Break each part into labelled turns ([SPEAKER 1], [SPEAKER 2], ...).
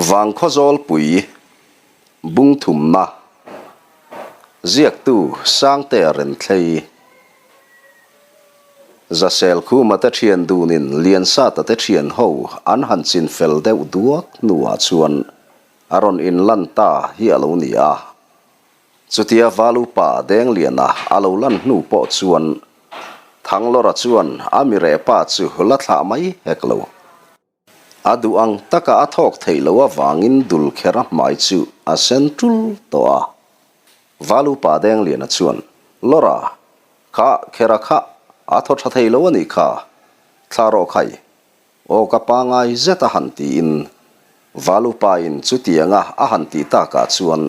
[SPEAKER 1] Vangkhawzawlpui Bungthumna Ziaktu Sangtea Renthlei Zasel Khuma te thian dunin Liansata te thian ho an han chin fel deuh duak hnuah chuan a rawn inlan ta hi a lo ni a. Chutia Valupa Dengliana a lo lan hnu pawh chuan Thanglawra chuan a mi reh pa chu la thlah mai hek lo. A duh ang taka a thawk theih loh avangin dul kher a hmai chu a sen tul tawh a. Valupa Dengliana chuan, Lawra, kha khera kha a thaw tha thei lo a nih kha, thla rawh khai. Aw ka pangai zet a han tiin Valupa in chutianga a han tih takah chuan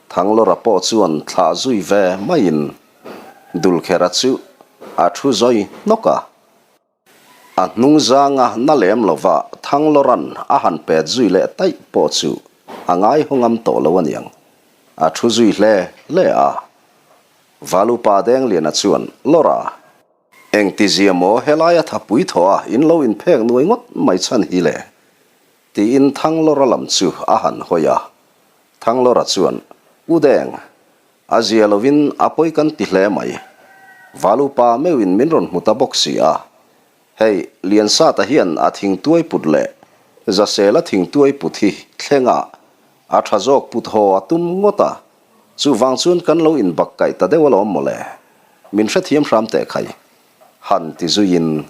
[SPEAKER 1] Thanglawra pawh chuan thlah zui ve maiin Dulkhera chu a thu zawi hnawk a. A hnung zanga na lem lova Thanglawra'n a han pet zui leh taih pawh chu a ngaihaw ngam tawh lo aniang. A thu zui hle hle a. Valupa Dengliana chuan, Lawra! Engtizia maw helaia thapui thaw a in lo inphek nuai ngawt mai chhan hi le? tiin Thanglawra lam chu a han hawi a. Thanglawra chuan, U Deng, a zia lovin a pawi kan ti hle mai. Valupa meuhin min rawn hmu ta bawk si a. Hei, Liansata hian a thingtuai put leh Zasela thingtuai put hi thlengah a tha zawk put haw a tum ngawt a, Chuvang chuan kan lo inbak kaih ta deuh alawm mawle. Min hrethiam hram teh khai. Han ti zuiin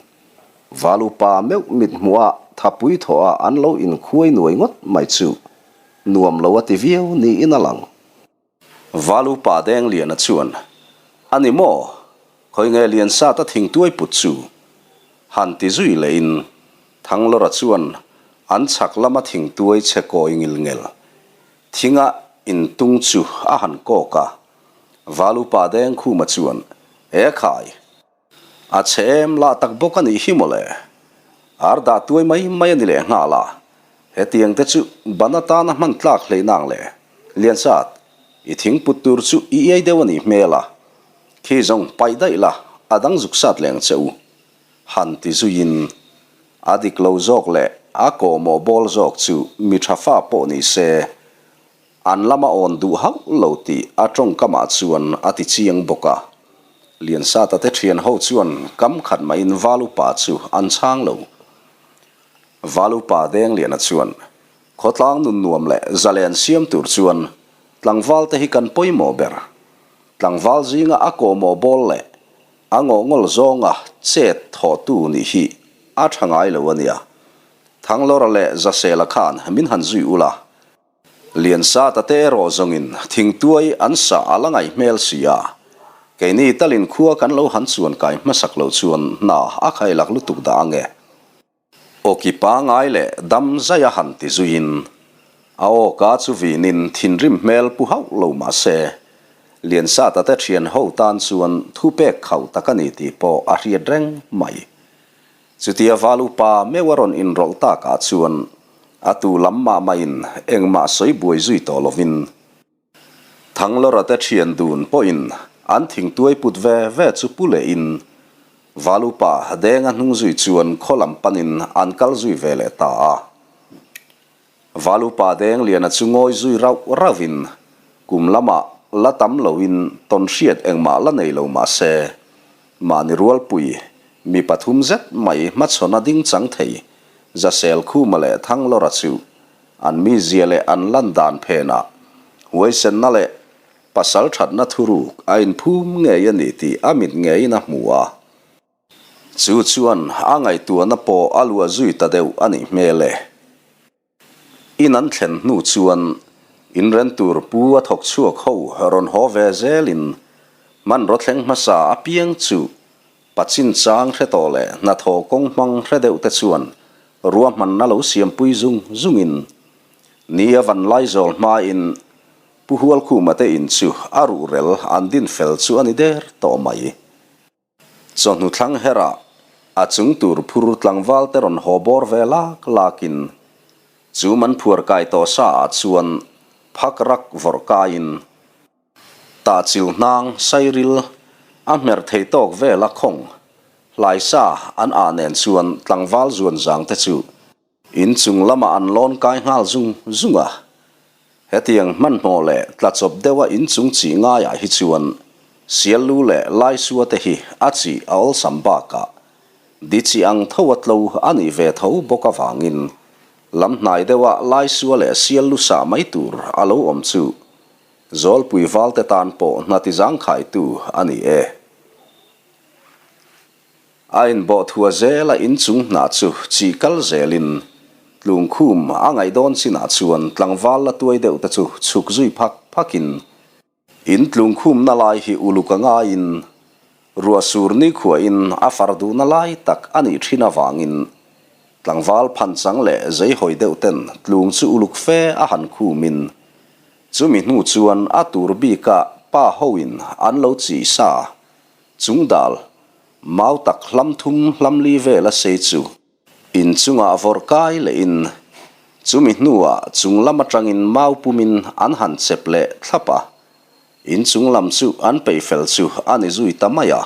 [SPEAKER 1] Valupa meuh mit hmuh a thapui thawh a an lo inkhuai nuai ngawt mai chu nuam lo a ti viau niin a lang. Valupa Dengliana chuan, A ni maw? Khawi nge Liansata thingtuai put chu? Han ti zui lehin Thanglawra chuan an chhak lama thingtuai chhe kawi ngil ngel Thinga intung chu a han kawk a, Valupa Dengkhuma chuan, E khai! A chhe em lah tak bawk a nih hi mawle. Ar dah tuai mai mai a ni leh nghal a, hetiang te chu ban atana hman tlak hleih nang le. Liansat, i thing put tur chu i iai deuh a nih hmel a, khi zawng paih daih la, a dang zuk sat leng che u. Han ti zuiin, a dik lo zawk leh a kawhmawh bawl zawk chu mi tha fa pawh ni se, an lama awn duh hauh lo tih a tawngkamah chuan a ti chiang bawk a. Liansata te thian ho chuan kam khat mahin Valupa chu an chhang lo. Valupa Dengliana chuan, Khawtlang nun nuam leh zalen siam tur chuan tlangval te hi kan pawimawh ber. Tlangval zinga a kawhmawh bawl leh A ngawhngawl zawnga chet thawhtu nih hi a tha ngai lo a nia. Thanglawra leh Zasela khan min han zui ula. Liansata te erawh zawngin thingtuai an sah a la ngaih hmel si a. Keini talin khua kan lo han chuan kai hmasak loh chuan hna a khailak lutuk dah ange. Awki pangai leh dam zaia han ti zuiin a awka chu vinin thinrim hmel pu hauh lo mah se, Liansata te thian ho tan chuan thu pek khauh tak a ni tih pawh a hriat reng mai. Chutia val upa meuh a rawn inrawlh takah chuan a tu lam mah mahin engmah sawi buai zui tawh lovin, Thanglawra te thian dun pawhin an thingtuai put ve ve chu pu lehin Valupa Denga hnung zui chuan khaw lam panin an kal zui ve leh ta a. Valupa Dengliana chu ngawi zui rauh rauhin kum lamah la tam loin tawn hriat engmah la nei lo mah se, mahni rualpui mi pathum zet mai hmachhawn a ding chang thei Zasel Khuma leh Thanglawra chu An mizia leh an lan dan phenah huaisenna leh pasal thatna thuruk a inphum ngei a ni tih a mit ngeiin a hmu a. Chu chuan a ngaihtuahna pawh a luah zui ta deuh a nih hmel e. In an thlen hnu chuan inren tur pu a thawk chhuak ho rawn haw ve zelin hmanraw thleng hmasa apiang chu Pa chinchang hre tawh leh hnathawh kawng hmang hre deuh te chuan ruahmanna lo siampui zung zungin ni a van laizawl hmain Pu Hualkhuma te in chu a ruhrel an din fel chu a ni der tawh mai. Chawhnu thlang herah a chung tur phur tlangval te rawn haw bawr ve lak lakin chu man phuar kai tawh sa ah chuan phak rak vawrh kaiin Tahchil hnang sairil a hmer thei tawk vel a khawng hlaisa an ah nen chuan tlangval zuan zang te chu. In chung lamah an lawn kai nghal zung zung a. Hetiang hmanhmawh leh tlachawp deuha in chung chih ngaiah hi chuan sial lu leh laisua te hi a chih a awlsam bakah di chih ang tho a tlo a nih ve tho bawk avangin lam hnai deuha laisua leh sial lu sah mai tur a lo awm chu Zawlpui valte tan pawh hna ti zangkhaitu a ni e. A inbawh thua zela inchung hna chu chih kal zelin tlungkhum a ngaih dawn chinah chuan tlangval la tuai deuh te chu chhuk zui phak phakin in tlungkhumna lai hi uluk a ngaiin ruah sur nikhuahin a far duhna lai tak a nih thin avangin tlangval phanchang leh zeihawi deuh ten tlung chu uluk fe a han khumin chumi hnu chuan a tur bika pa hoin an lo chih sa Chung dal, mau tak hlam thum hlam li vel a sei chu in chungah vawrh kai lehin chumi hnuah chung lam atangin mau pumin an han chep leh thlap a, in chung lam chu an peih fel chu a ni zui ta mai a.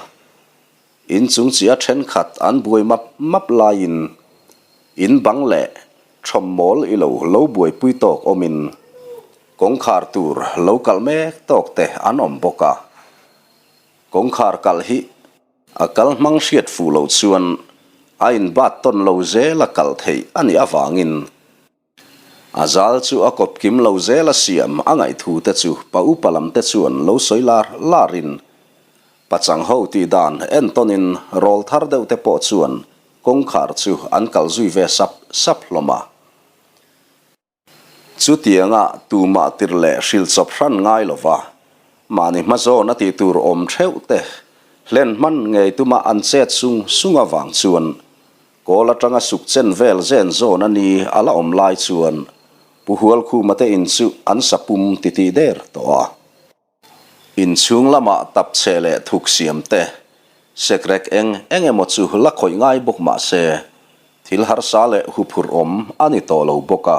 [SPEAKER 1] In chung chi a thenkhat an buai map map laiin in bang leh thawm mawl i lo lo buaipui tawk awmin kawngkhar tur lo kalh mek tawk te an awm bawk a. Kawngkhar kalh hi a kal hmang hriat fuh loh chuan a inbat tawn lo zel a kalh theih a nih avangin a zal chu a kawp kim lo zel a siam a ngaihthu te chu pa upa lam te chuan lo sawi lar larin pachang ho tih dan entawnin rawl thar deuh te pawh chuan kawngkhar chu an kalh zui ve sap sap hlawm a. Chutianga tumah tirh leh hrilh chawp hran ngai lova, mahni hmazawn a tih tur awm theuh te hlen hman ngei tuma an chet sung sung avang chuan kawl atanga suk chen vel zen zawn a ni a la awm lai chuan Pu Hualkhuma te in chu an sa pum titih der tawh a. Inchhung lamah tap chhe leh thuk siam te, sekrek eng eng emaw chu la khawih ngai bawk mah se, thil harsa leh huphurh awm a ni tawh lo bawk a.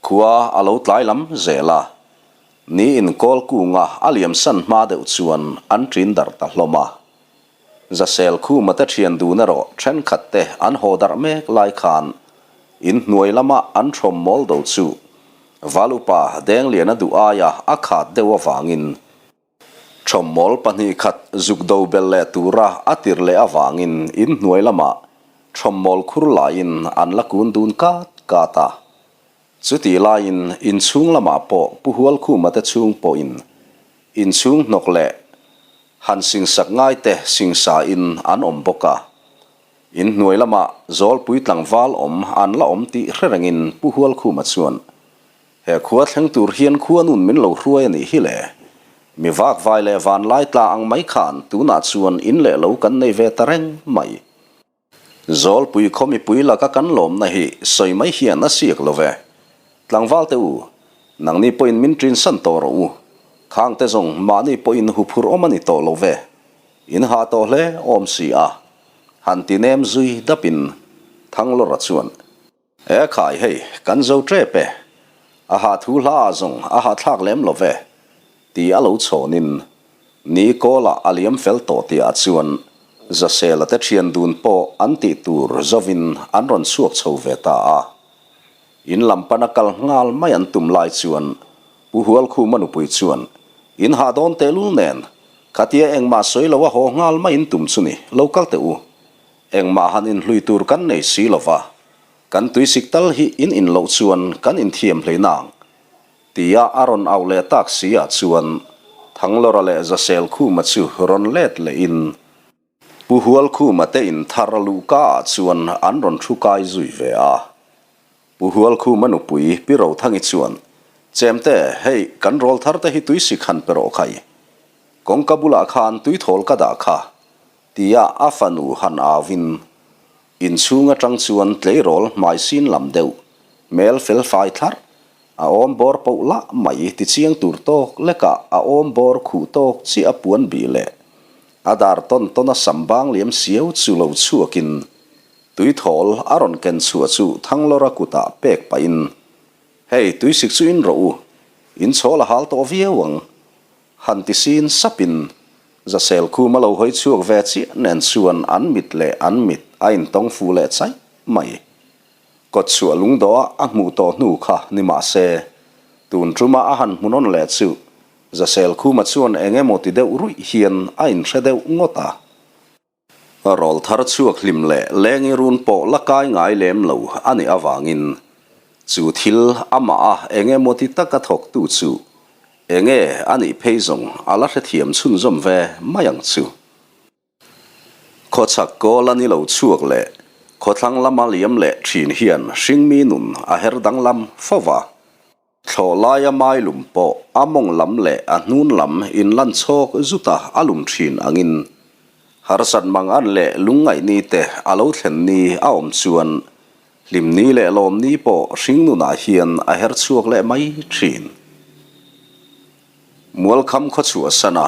[SPEAKER 1] Khua a lo tlai lam zel a, ni inkawl kunga a liamsan hma deuh chuan an ṭin darh ta hlawm a. Zasel Khuma te thian dun erawh thenkhat te an haw darh mek lai khan in hnuai lama an thawm mawl do chu Val upa Dengliana duh aia a khat deuh avangin thawm mawl 2 khat zuk do bel leh tura a tir leh avangin in hnuai lamah thawm mawl khur laiin an la kun dun kat kat a. Chutih laiin inchhung lamah pawh Pu Hualkhuma te chhung pawhin inchhung hnawk leh Han singsak ngaite singsa in an awm bawk a. In hnuai lamah Zawlpui tlangval awm an la awm tih hre rengin Pu Hualkhuma chuan, He khua thleng tur hian khua nun min lo hruai a nih hi le. Mi vakvai leh vanlai tla ang mai khan tunah chuan in leh lo kan nei ve ta reng mai. Zawlpui khaw mipui laka kan lawmna hi sawi mai hian a siak lo ve. Tlangval te u, nangni pawhin min ṭinsan tawh rawh u. Khang te zawng mahni pawhin huphurh awm a ni tawh lo ve. In hah tawh hle awm si a. Han ti nem zui dapin Thanglawra chuan. E khai hei, kan zo ṭep e. A hah thu hla ah zawng a hahthlak lem lo ve, ti a lo chhawnin ni kawlah a liam fel tawh tihah chuan Zasela te ṭhian dun pawh an tih tur zovin an rawn chhuak chho ve ta a. In lam pana kal nghal mai an tum lai chuan Pu Hualkhuma nupui chuan, In hah dawn tehlul nen, khatia engmah sawi lo a haw nghal mai in tum chu ni, lo kal teh u. Engmah han inhlui tur kan nei si lo va, kan tuisik tal hi in in loh chuan kan inthiam hlei nang, tia a rawn auh leh tak si ah chuan Thanglawra leh Zasel Khuma chu rawn let lehin Pu Hualkhuma te in thar luhka ah chuan an rawn thu kai zui ve a. Pu Hualkhuma nupui Pi Rothangi chuan, Chemte, hei kan rawl thar te hi tuisik han pe rawh khai. Kawngka bulah khan tuithawl ka dah kha, Tia a fanu han auin inchhung atang chuan tleirawl hmai sin lam deuh, hmel fel fai thlarh, a awm bawr poh lah mai tichiang tur tawk lekah a awm bawr khuh tawk chiah a puan bih leh a dar tawn tawn a sam bang liam siau chu lo chhuakin tuithawl a rawn ken chhuah chu Thanglawra kutah pek pahin, Hei tuisik chu in rawh u, in chhawl a hal tawh viau ang. Han ti sin sapin Zasel khum a lo hawi chhuak ve chiah nen chuan an mit leh an mit a intawng fu leh chaih mai. Kawtchhuah lungdawha a hmuh tawh hnu kha ni mah se, tun tuma a han hmuhnawn leh chu Zaselkhuma chuan eng emaw ti deuh ruih hian a inhre deuh ngawt a. Rawl thar chhuak hlim leh lengi run pawh la kai ngai lem lo a nih avangin chu thil amah a eng emaw ti taka thawktu chu enge a nih phei zawng a la hrethiam chhunzawm ve mai ang chu. Khawchhak kawl a ni lo chhuak leh khawthlang lama liam leh thin hian hringmi nun a her danglam fo va. Thlawh laia mai lum pawh a mawng lam leh a hnun lam inlan chhawk zuta a lum thin angin harsat mang an leh lungngaihni te a lo thlen ni a awm chuan hlimni leh lawmni pawh hringnunah hian a her chhuak leh mai thin. Mualkham khawchhuahsana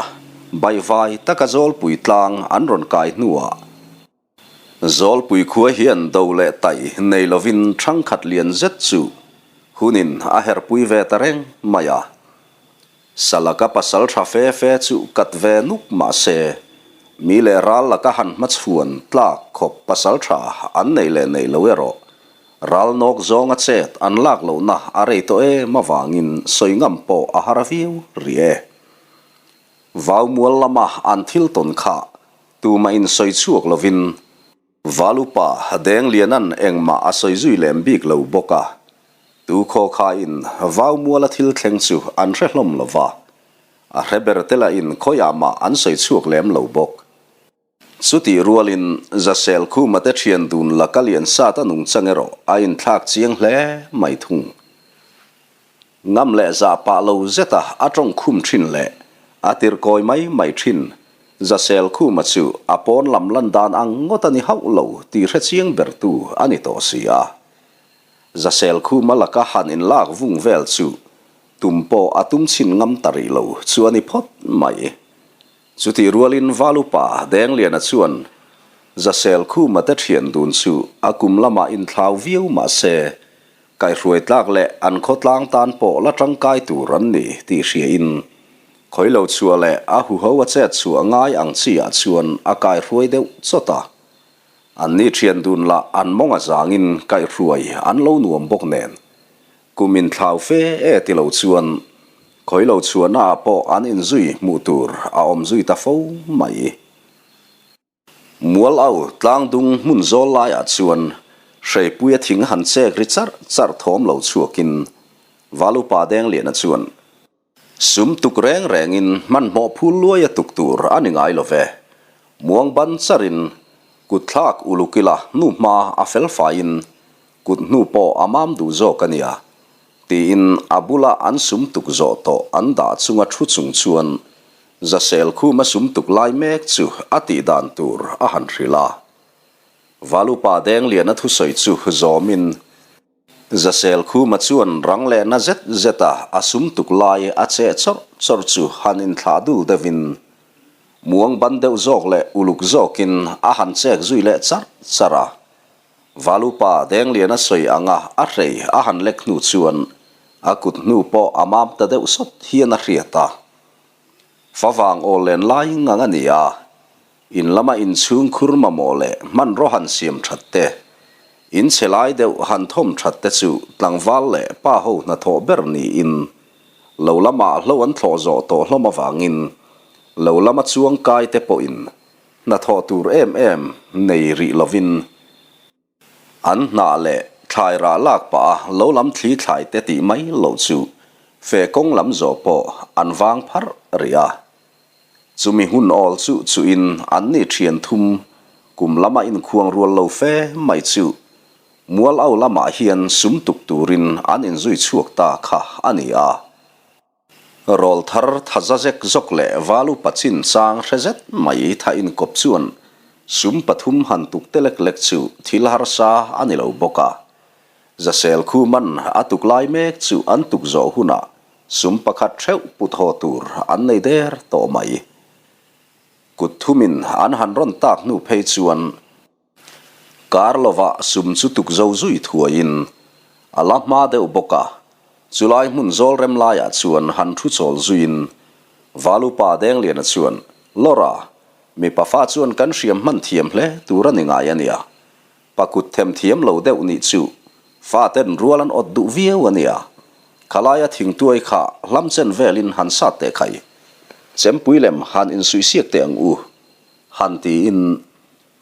[SPEAKER 1] baihvai taka Zawlpui tlang an rawn kai hnuah Zawlpui khua hian do leh tai nei lovin thangkhat lian zet chu hunin a herpui ve ta reng mai a. Salaka pasal tha fe fe chu kat ve nuk mah se, mi leh ral laka han hmachhuan tlak khawp pasal tha an nei leh nei lo erawh ral nawk zawnga chet an lak lohna a rei tawh em avangin sawi ngam pawh a har viau rih e. Vaumual lama an thil tawn kha Tumah in sawi chhuak lovin Valupa Dengliana'n engmah a sawi zui lem bik lo bawk a, tu khaw khain Vaumuala thil thleng chu an hre hlawm lo va, a hre ber te lahin khawiah mah an sawi chhuak lem lo bawk. Chutih rualin Zasel Khuma te thian dun laka lian sat a nungchang erawh a inthlak chiang hle mai thung. Ngam leh zah pah lo zeta a tawng khum thin leh a tirkawi mai mai thin. Zasel Khuma chu a pawn lam lan dan ang ngawt a ni hauh lo tih hre chiang bertu a ni tawh si a. Zasel Khuma laka han inlak vung vel chu tum pawh a tum chhin ngam ta rih lo chu a ni phawt mai. Chutih rualin Valupa Dengliana chuan Zasel Khuma te thian dun chu a kum lamah inthlau viau mah se Kaihruai tlak leh an khawtlang tan pawh la tangkai tur an ni tih hriain, khawi lo chhuah leh a huho a chet chhuah ngai ang chi ah chuan a kaihruai deuh chawt a. Anni thian dun lah an mawng a zangin kaihruai an lo nuam bawk nen, kum inthlau fe e ti lo chuan khawi lo chhuahna ah pawh an inzui hmuh tur a awm zui ta fo mai. Mual au tlangdung hmun zawl laiah chuan hreipuia thing han chek ri charh charh thawm lo chhuakin Valupa Dengliana chuan, Sum tuk reng rengin hmanhmawh phul luaia tuk tur a ni ngai lo ve. Muang ban charin kutthlak uluk ila hnu hma a fel faiin kut hnu pawh a mam duh zawk a nia, tiin a bula an sum tuk zawh tawh an dah chunga thu chung chuan Zasel khuma sum tuk lai mek chu a tih dan tur a han hrilh a. Valupa Dengliana thusawi chu zawmin Zasel khuma chuan rang leh na zet zeta a sum tuk lai a cheh chawrh chawrh chu han inthlah dul deuhin muang ban deuh zawk leh uluk zawkin a han chek zui leh charh charh a. Valupa Dengliana sawi anga a hrei a han lek hnu chuan a kut hnu pawh a mam ta deuh sawt hian a hriat a. Favang aw len lai ngang a ni a, in lama inchhung khur mamawh leh hmanraw han siam that te, in chhe lai deuh han thawm that te chu tlangval leh pa ho hnathawh ber niin lo lamah hlo an thlawh zawh tawh hlawm avangin lo lama chuang kai te pawhin hnathawh tur em em nei rih lovin An hnah leh thlai rah lak pah a lo lam thli thlai te tih mai loh chu fe kawng lam zawh pawh an vang pharh rih a. Chumi hun awl chu chuhin an ni thian thum kum lama inkhuang rual lo fe mai chu mual au lamah hian sum tuk turin an inzui chhuak ta kha a ni a. Rawl thar tha za zek zawk leh val upa chin chang hre zet mai tha inkawp chuan sum pathum han tuk te lek lek chu thil harsa a ni lo bawk a. Zasel khuman a tuk lai mek chu an tuk zawh hunah sum pakhat theuh put haw tur an nei der tawh mai. Kut thumin an han rawn tak hnu phei chuan Kar lovah sum chu tuk zo zui thuaiin a la hma deuh bawk a, chulai hmun zawl rem laiah chuan han thu chawl zuiin Valupa Dengliana chuan, Lawra, mipa fa chuan kan hriam hman thiam hle tur a ni ngai a nia, pa kut them thiam lo deuh nih chu. Faten rual an awt duh viau a nia. Khalaia thingtuai kha hlam chen velin han sat teh khai. Chempui lem han insuihsiak teh ang u, han tiin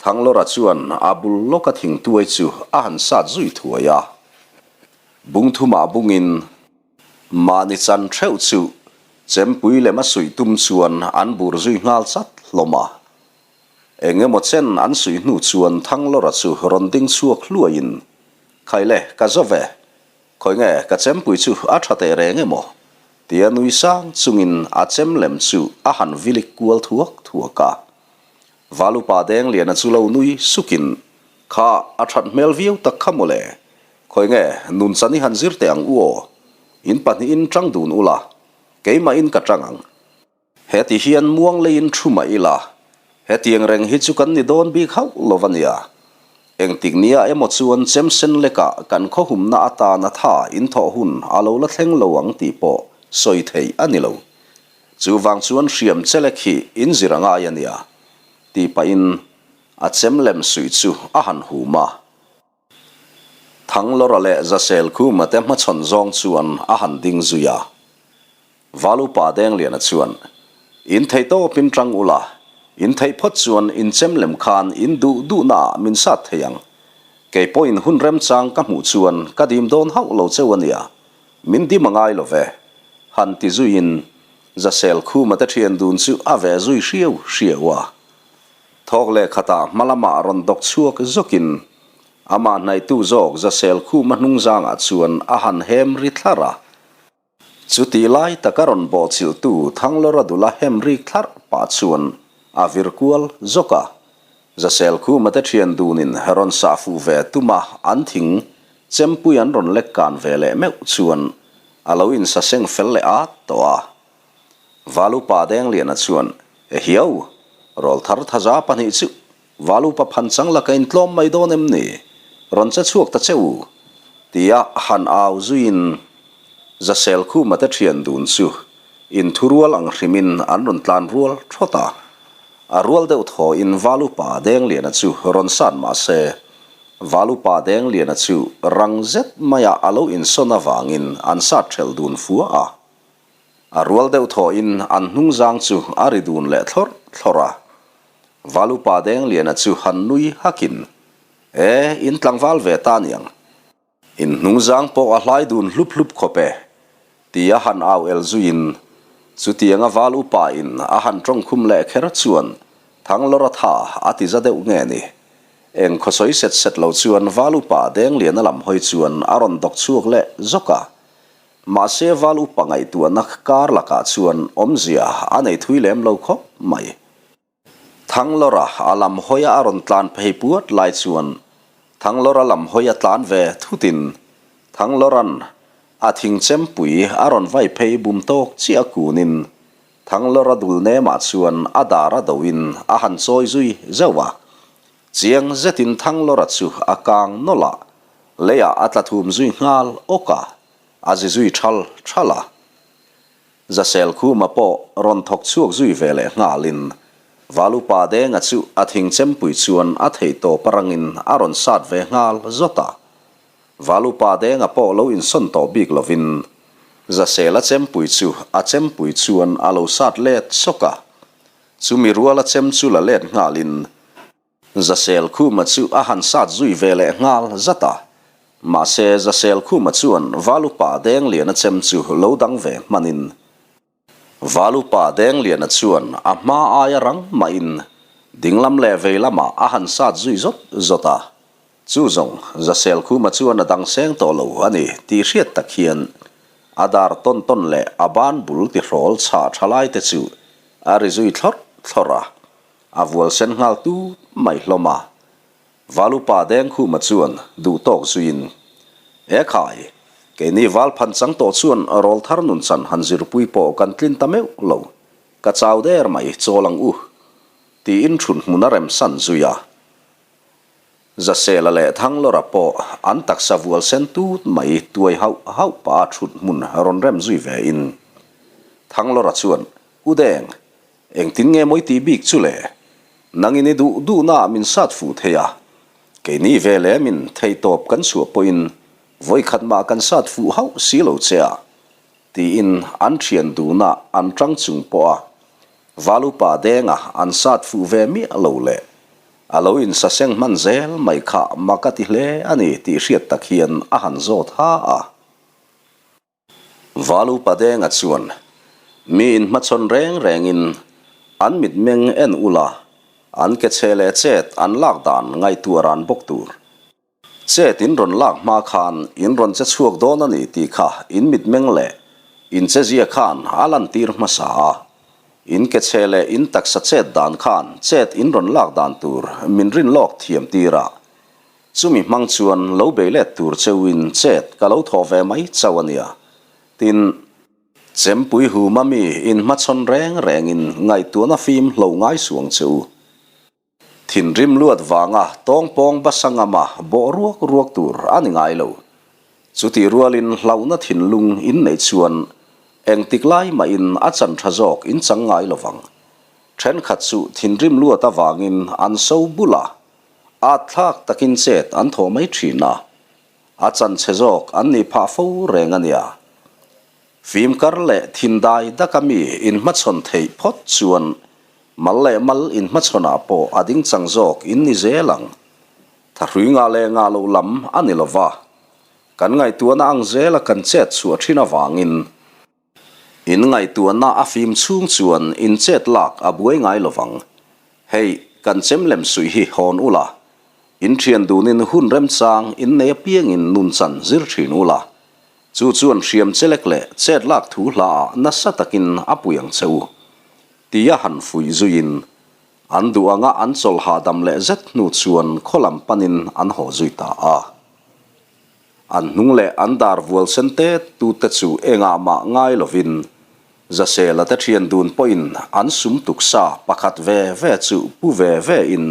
[SPEAKER 1] Thanglawra chuan a bul lawka thingtuai chu a han sat zui thuai a. Bung thumah bungin mahni chan theuh chu chempui lem a suih tum chuan an bur zui nghal chat hlawm a. Eng emaw chen an suih hnu chuan Thanglawra chu rawn ding chhuak hluaiin, Khaile, ka zo ve. Khawi nge ka chempui chu a tha teh reng emaw? tia nui sang chungin a chem lem chu a han vilik kual thuak thuak a. Valupa Dengliana chu lo nui sukin, Kha, a that hmel viau tak kha mawle. Khawi nge nunchan i han zir teh ang u aw. In pahnihin tang dun ula, keimahin ka tang ang. Heti hian muang leiin thu mah ila, hetiang reng hi chu kan ni dawn bik hauh lo a nia. Engtik nia emaw chuan chem sen lekah kan khawhumna atana tha inthawh hun a lo la thleng lo ang tih pawh sawi theih a ni lo. Chuvang chuan hriam chelek hi inzir a ngai a nia, tih pahin a chem lem suih chu a han hum a. Thanglawra leh Zasel Khuma te hmachhawn zawng chuan a han ding zui a. Valupa Dengliana chuan, In thei tawpin tang ula, in theih phawt chuan in chem lem khan in duh duhnaah min sat thei ang. Kei pawhin hun remchang ka hmuh chuan ka dim dawn hauh lo cheu a nia, min dim a ngai lo ve, han ti zuiin Zasel Khuma te thian dun chu a ve zui hriau hriau a. Thawk leh khatah hma lamah rawn dawk chhuak zawkin amah hnaihtu zawk Zasel Khuma hnungzangah chuan a han hem ri thlarh a. Chutih lai taka rawn bawhchilhtu Thanglawra dula hem rik thlarh pah chuan a vir kual zawk a. Zasel Khuma te thian dunin rawn sah fuh ve tuma an thing chempui an rawn lek kan ve leh meuh chuan a lo insaseng fel leh at tawh a. Valupa Dengliana chuan, Ehiau, rawlthar thaza pahnih chu Valupa phanchang laka intlawm mai dawn em ni? Rawn che chhuak ta che u, tia han au zuiin Zasel Khuma te thian dun chu inthurual ang hrimin an rawn tlan rual thawt a. A rual deuh thawhin Valupa Dengliana chu rawn san mah se, Valupa Dengliana chu rang zet maia a lo insawn avangin an sat thelh dun fua a. A rual deuh thawhin an hnungzang chu a ri dun leh thlawrh thlawrh a. Valupa Dengliana chu han nui hakin, E, in tlangval ve ta niang. In hnungzang pawh a hlai dun hlup hlup khawp e, tia han au el zuiin, chutianga val upa in a han tawngkhum leh kher chuan Thanglawra tha a ti za deuh nge ni. Eng khawsawi set set lo chuan val upa Dengliana lam hawi chuan a rawn dawk chhuak leh zawk a. Mahse val upa ngaihtuahna kar lakah chuan awmzia a nei thui lem lo khawp mai. Thanglawra a lam hawia a rawn tlan phei puat lai chuan Thanglawra lam hawia tlan ve thutin Thanglawra'n a thing chempui a rawn vai phei bum tawk chiah kunin Thanglawra dul nemah chuan a dar a doin a han chawi zui zeuh a. Chiang zetin Thanglawra chu a kang nawlh a, leiah a tla thum zui nghal awk a, a zi zui thal thal a. Zasel Khuma pawh rawn thawk chhuak zui ve leh nghalin Valupa Denga chu a thing chempui chuan a thei tawp arangin a rawn sat ve nghal zawt a. Valupa Denga pawh lo insawn tawh bik lovin Zasela chempui chu a chempui chuan a lo sat let sawk a. Chumi ruala chem chu la let nghalin Zasel Khuma chu a han sat zui ve leh nghal zat a. Mahse, Zasel Khuma chuan Valupa Dengliana chem chu lo dang ve hmanin, Valupa Dengliana chuan a hma aia rang mahin dinglam leh vei lamah a han sat zui zawt zawt a. Chu zawng, Zasel Khuma chuan a dang seng tawh lo a ni tih hriat tak hian a dar tawn tawn leh a ban bul tihrawl chhah tha lai te chu a ri zui thlawrh thlawrh a. A vual sen nghal tut mai hlawm a. Valupa Dengkhuma chuan duh tawk zuiin, E khai, keini val phan chang tawh chuan rawl thar nun chan han zirpui pawh kan tlin ta meuh lo, ka chau der mai chawl ang u, tiin thun hmun a remsan zui a. Zasela leh Thanglawra pawh an taksa vual sen tut mai tuai hauh hauh pah a thut hmun rawn rem zui ve in Thanglawra chuan, U Deng, Engtin nge mawi tih bik chu le? Nangin i duh duhnaah min sat fuh thei a, keini ve leh min theihtawp kan chhuah pawhin Vawikhat mah kan sat fuh hauh si lo che a, tiin an thian duna an tang chung pawh a Valupa denga an sat fuh ve miah lo leh a lo insaseng hman zel mai kha mak a ti hle a ni tih hriat tak hian a han zawt ha a. Valupa denga chuan mi inhmachhawn reng rengin an mitmeng en ula an ke chhe leh chet an lak dan ngaihtuah ran bawk tur. Chet in rawn lak hma khan in rawn che chhuak dawn a ni tih kha in mitmeng leh in chezia khan a lantir hmasa a. In ke chhe leh in taksa chet dan khan chet in rawn lak dan tur min rin lawk thiam tir a. Chumi hmang chuan lo bei let tur cheu in chet ka lo thawh ve mai chauh a nia. Tin, Chempui huma mi in hmachhawn reng rengin ngaihtuahna fim hlo ngai suang che u. Thinrim luat vanga tawngpawng basa ngama bawh ruak ruak tur a ni ngai lo. Chutih rualin hlauhna thinlung in neih chuan engtik lai mahin a chan tha zawk in chang ngai lo vang. Thenkhat chu thinrim luat avangin an so bul a, at thlak takin chet an thawh mai thin a, a chan chhe zawk an nih phah fo reng a nia. Fimkar leh thindai daka mi inhmachhawn theih phawt chuan Mal leh mal inhmachhawnah pawh a ding chang zawk in ni zel ang. Thahrui ngah leh ngah loh lam a ni lova, kan ngaihtuahna ang zela kan chet chhuah thin avangin in ngaihtuahna a fim chhung chuan in chet lak a buai ngai lovang. Hei, kan chem lem suih hi hawn ula, in thian dunin hun remchang in nei apiangin nun chan zir thin ula, chu chuan hriam chelek leh chet lak thu hlaah nasa takin a pui ang che u. Tia han fuih zuiin, an duh anga an chawlh hahdam leh zet hnu chuan khaw lam panin an haw zui ta a. An hnung leh an dar vual sen tet tute chu engah mah ngai lovin, Zasela te thian dun pawhin an sum tuksa pakhat ve ve chu pu ve ve in,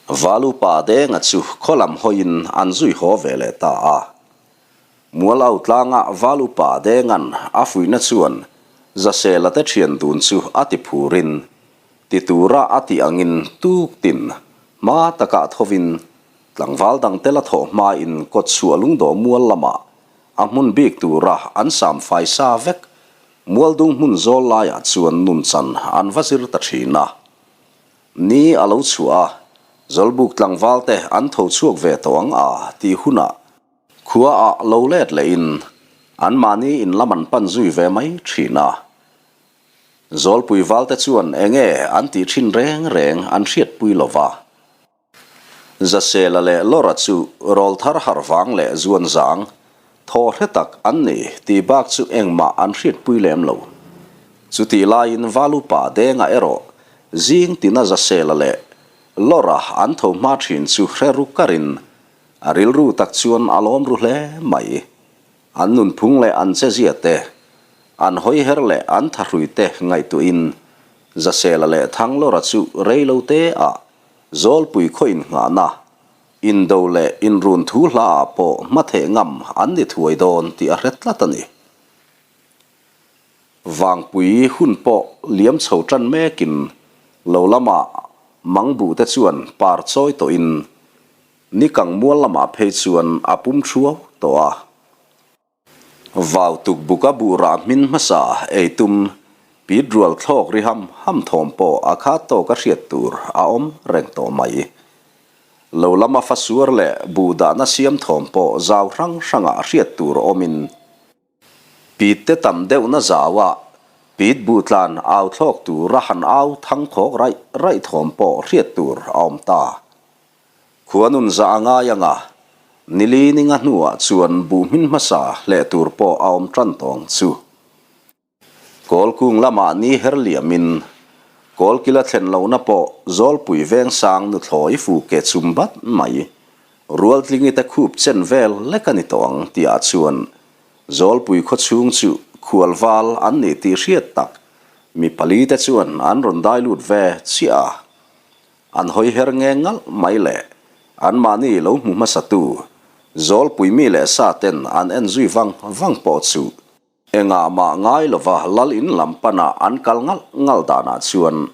[SPEAKER 1] Valupa Denga chu khaw lam hawiin an zui haw ve leh ta a. Mual au tlanga Valupa Denga'n a fuihna chuan Zasela te thian dun chu a ti phurin, ti tura a tih angin tuk tin hma takah thovin tlangval dangte la thawh hmain kawtchhuah lungdawh mual lamah a hmun bik tura an sam fai sa vek mualdung hmun zawl laiah chuan nunchan an va zir ta thin a. Ni a lo chhuah a, Zawlbuk tlangval te an tho chhuak ve tawh ang a tih hunah khua ah lo let lehin anmahni in lam an pan zui ve mai thin a. Zawlpui val te chuan enge an tih thin reng reng an hriatpui lo va. Zasela leh Lora chu rawlthar harh vang leh zuan zang thaw hre tak an ni tih bak chu engmah an hriatpui lem lo. Chutih laiin Valupa Denga erawh zing tina Zasela leh Lora an tho hma thin chu hre ru karin a rilru tak chuan a lawm ru hle mai. An nunphung leh an chezia te, an hawiher leh an thahrui te ngaihtuahin Zasela leh Thanglora chu reilo te ah Zawlpui khaw innghahna, indo leh inrun thu hlaah pawh hmatheh ngam an ni thuai dawn tih a hre tlat a ni. Vangpui hun pawh liam chho tan mekin lo lamah mangbuh te chuan par chawi tawhin nikang mual lamah phei chuan a pum thuau tawh a. Vau tuk buka buh rah hmin hmasa ei tum pit rual thlawk ri ham ham thawm pawh a khat tawk a hriat tur a awm reng tawh mai. Lo lama fa suar leh buh dahna siam thawm pawh zau hrang hrangah hriat tur awmin pit te tam deuhna zauah pit buh tlan au thlawk tur a han au thang khawk raih raih thawm pawh hriat tur a awm ta. Khua nun zah a ngai ang a, nili ninga hnuah chuan buh hmin hmasa hleh tur pawh a awm tan tawng chu. Kawlkung lamah ni her liamin Kawlkila thlen lohna pawh Zawlpui Vengsang nuthlawi fu ke chum bat mai, Rualtlingi te khup chen vel lek a ni tawh ang tihah chuan Zawlpui khawchhung chu khualval an nih tih hriat tak mi palite chuan an rawn dai lut ve chiah a. An hawi her nge ngalh mai le, anmahni lo hmu hmasatu Zawlpui mi leh sa ten an en zui vang vang pawh chu engah mah ngai lova lal in lam pana an kal ngalh ngalh danah chuan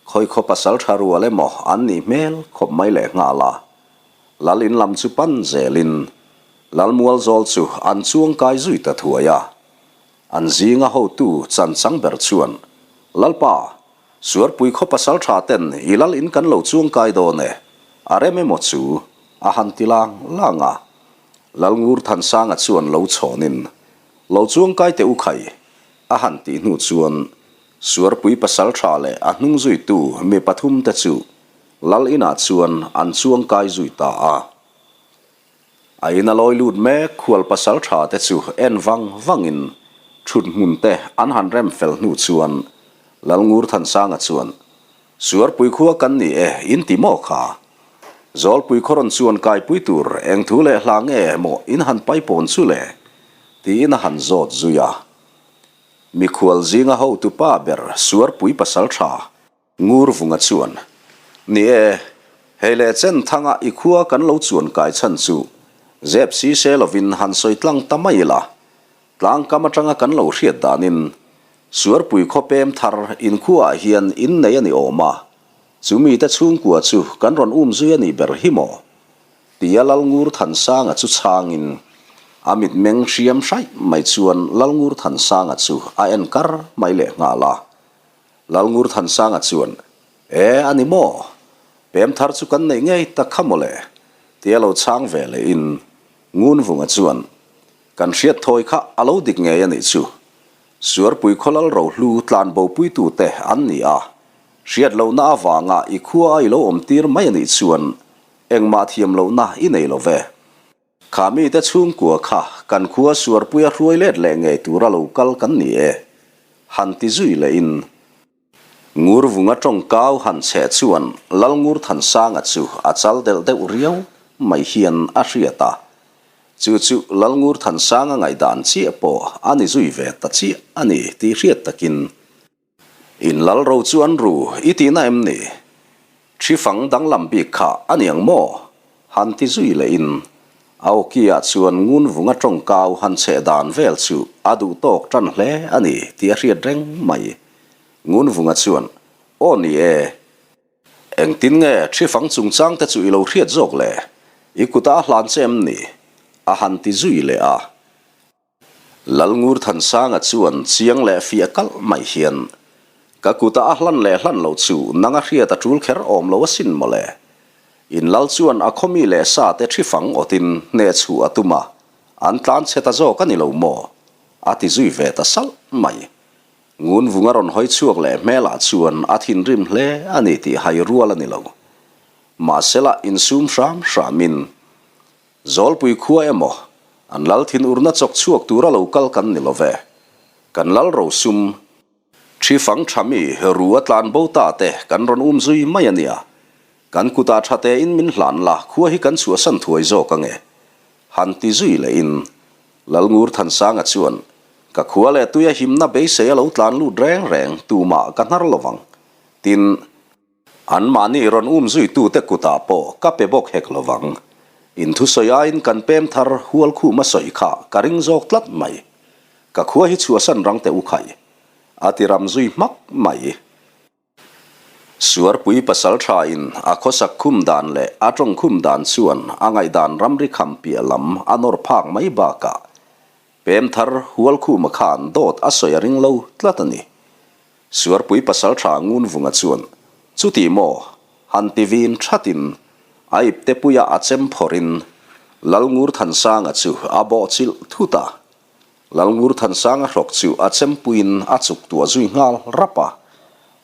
[SPEAKER 1] khawi khaw pasal tha rual emaw an nih hmel khawp mai leh nghal a. Lal in lam chu pan zelin. Lalmualzawl chu an chuang kai zui ta thuai a. An zinga hotu chan chang ber chuan, Lalpa, Suarpui khaw pasal tha ten i lal in kan lo chuang kai dawn e, a rem emaw chu? a han ti lang lang a. Lalngur Thansanga chuan lo chhawnin, Lo chuang kai teh u khai, a han tih hnu chuan Suarpui pasal tha leh a hnung zuitu mi pathum te chu lal inah chuan an chuang kai zui ta a. A in a lawi lut mek khual pasal tha te chu en vang vangin thut hmun te an han rem fel hnu chuan Lalngur Thansanga chuan, Suarpui khua kan ni e, in ti maw kha? Zawlpui khaw rawn chuan kaipui tur eng thu leh hla nge maw in han paipawn chu le? tiin a han zawt zui a. Mikhual zinga hotupa ber Suarpui pasal tha, Ngurvunga chuan, Ni e, hei leh chen thanga i khua kan lo chuan kai chhan chu zep si se lovin han sawi tlang ta mai ila, tlangkam atanga kan lo hriat danin Suarpui khaw pem thar inkhuaah hian innei a ni awm a, chumi te chhungkua chu kan rawn um zui a nih ber hi maw? Tia Lalngur Thansanga chu chhangin a mitmeng hriam hraih mai chuan Lalngur Thansanga chu a en kar mai lehnghal a. Lalngur Thansanga chuan, E, a ni maw? Pem thar chu kan neih ngei tak kha mawle, tia lo chhang ve lehin Ngunvunga chuan, Kan hriat thawi kha a lo dik ngei a nih chu. Suarpui khawlal rohlu tlan bopuitute an ni a, hriat lohna avanga i khua a i lo awm tir mai a nih chuan engmah thiam lohna i nei lo ve. Kha mite chhungkua kha kan khua Suarpuia hruai let leh ngei tura lo kal kan ni e, han ti zui lehin Ngurvunga tawngkau han chheh chuan Lalngurthansanga chu a chal delh deuh riau mai hian a hriat a. Chu chu Lalngurthansanga ngaihdan chiah pawh a ni zui ve ta chiah a ni tih hriat takin In lal ro chu an ru i tihna em ni? Thi fang danglam bik kha a ni ang maw? Han ti zui lehin a awki-ah chuan ngun vunga tawngkau han chheh dan vel chu a duh tawk tan hle a ni tih a hriat reng mai. Ngun vunga chuan, Aw ni e, engtin nge thi fang chungchang te chu i lo hriat zawk le? I kutah a hlan che em ni? a han ti zui leh a. Lalngurthansanga chuan chiang leh fiah kalh mai hian, Ka kutah a hlan leh hlan lo chu nang a hriat a tul kher awm lo asin mawle. In lal chuan a khawmi leh sa te thi fang awtin hneh chhuh a tum a, an tlan chhe ta zawk a ni lo maw? a ti zui ve ta salh mai. Ngunvunga rawn hawi chhuak leh hmelah chuan a thinrim hle a ni tih hai rual a ni lo. Mahsela insum hram hramin Zawlpui khua emaw, an lal thin urna chawk chhuak tura lo kal kan ni lo ve. Kan lal rosum, thi fang tha mi ru a tlan bo ta te kan rawn um zui mai a nia. Kan kutah tha tein min hlan la, khua hi kan chhuahsan thuai zawk ange. Han ti zui lehin, Lalngur Thansanga chuan, Ka khua leh tuia himna beisei a lo tlan lut reng reng, tumah ka hnar lovang. Tin, Anmahni rawn um zuitute kutah pawh ka pe bawk hek lo vang. In thusawi aiin kan pem thar hual khum a sawi kha ka ring zawk tlat mai. Ka khua hi chhuahsan rang teh u khai. A ti ram zui hmak mai. Suarpui pasal tha in a khawsak khum dan leh a tawng khum dan chuan a ngaihdan ramri kham piah lam a nawr phak mai bakah pem thar hual khuma khan dawt a sawi a ring lo tlat a ni. Suarpui pasal tha Ngunvunga chuan, Chuti maw? Han ti vin thatin a ipte puia a chem phawrhin Lalngurthansanga chu a bawh chilh thut a. Lalngurthansanga hrawk chu a chempuiin a chuk tuah zui nghal rap a.